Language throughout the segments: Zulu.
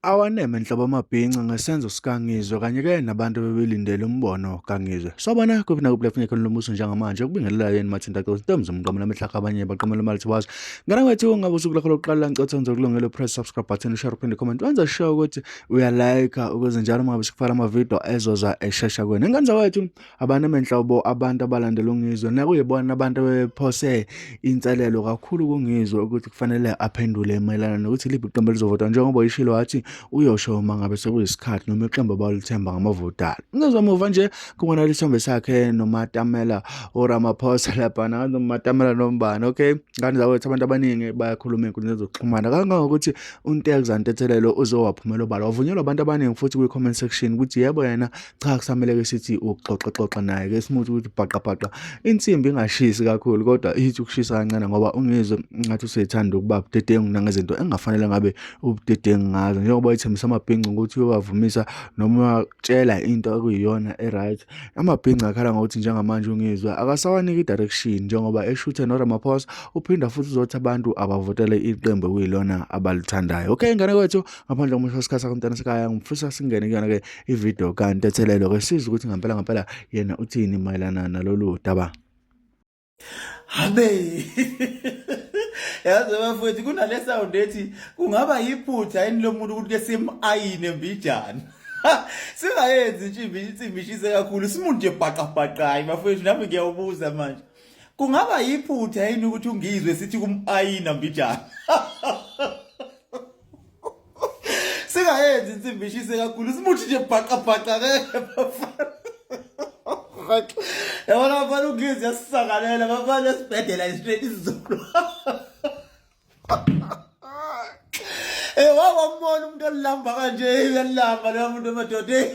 Awaneme nhlobo amabhinca ngesenzo sikaNgizwe kanye-ke nabantu abebelindele umbono kaNgizwe. Sawubona kuphi nakuphi lapho khona lombuso njengamanje ukubingelela yena Mathinta Nkosi Ntombi zomqamela amehlaka abanye baqamela imali thiwazi. Ngana kwethu ungabe usuku lakho lokuqala ngicela nje ukulungela press subscribe button share uphinde comment wenza sure ukuthi uyalike ukuze njalo uma ngabe sikufaka ama-video ezoza eshesha kuwena. Ingane zakwethu Abanemenhlobo abantu abalandela uNgizwe nakuyibona abantu abephose inselelo kakhulu kuNgizwe ukuthi kufanele aphendule mayelana nokuthi liphi iqembu elizovota njengoba ishilo wathi uyosho uma ngabe sekuyisikhathi noma iqembu abalithemba ngamavoti alo. Ngizwe muva nje kubona isithombe sakhe noMatamela uRamaphosa laphana noMatamela nombani okay ngane zakwethu abantu abaningi bayakhuluma ey'nkundleni zokuxhumana kangangokuthi uNtelza Ntethelelo uze waphumela obala wavunyelwa abantu abaningi futhi kwi-comment section ukuthi yebo yena cha kusamele ke sithi ukuxoxa xoxa naye ke simuthi ukuthi bhaqa bhaqa insimbi ingashisi kakhulu kodwa ithi ukushisa kancane ngoba ungizwe ngathi usethanda ukuba budedengu nangezinto engafanele ngabe ubudedengu ngazo njengoba ithembisa amabhinca ukuthi uyowavumisa noma uyatshela into ekuyiyona e-right amabhinca akhala ngokuthi njengamanje ungizwe akasawaniki i-direction njengoba eshuthe noRamaphosa uphinda futhi uzothi abantu abavotele iqembu ekuyilona abalithandayo okay ngane kwethu ngaphandle komusho isikhathi sakho mntana sekhaya ngifisa singene kuyona ke ivideo kaNtethelelo ke sizwe ukuthi ngempela ngempela yena uthini mayelana nalolu daba. Habe. Yazi bafowethu kunale sound ethi kungaba yiphutha yini lo muntu ukuthi ke simayine mbijana. Singayenzi insimbi insimbi ishise kakhulu simuntu nje bhaqa bhaqa hayi bafowethu nami ngiyawubuza manje. Kungaba yiphutha yini ukuthi ungizwe sithi kumayina mbijana. Singayenzi insimbi ishise kakhulu simuthi nje bhaqa bhaqa ngeke bafana. Yabona bafana ungizwe yasisakalela bafana esibhedela straight isiZulu. Eh wawambona umuntu olamba kanje uyalamba loya muntu emadoda.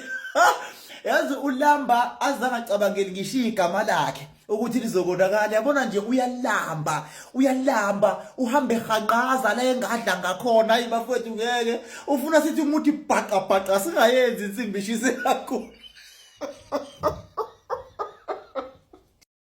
Yazi ulamba azangacabangeli ngisho igama lakhe ukuthi lizokonakala yabona nje uyalamba uyalamba uhambe hanqaza la engadla ngakhona ayi bafowethu ngeke ufuna sithi umuthi bhaqa bhaqa singayenzi insimbi ishise kakhulu.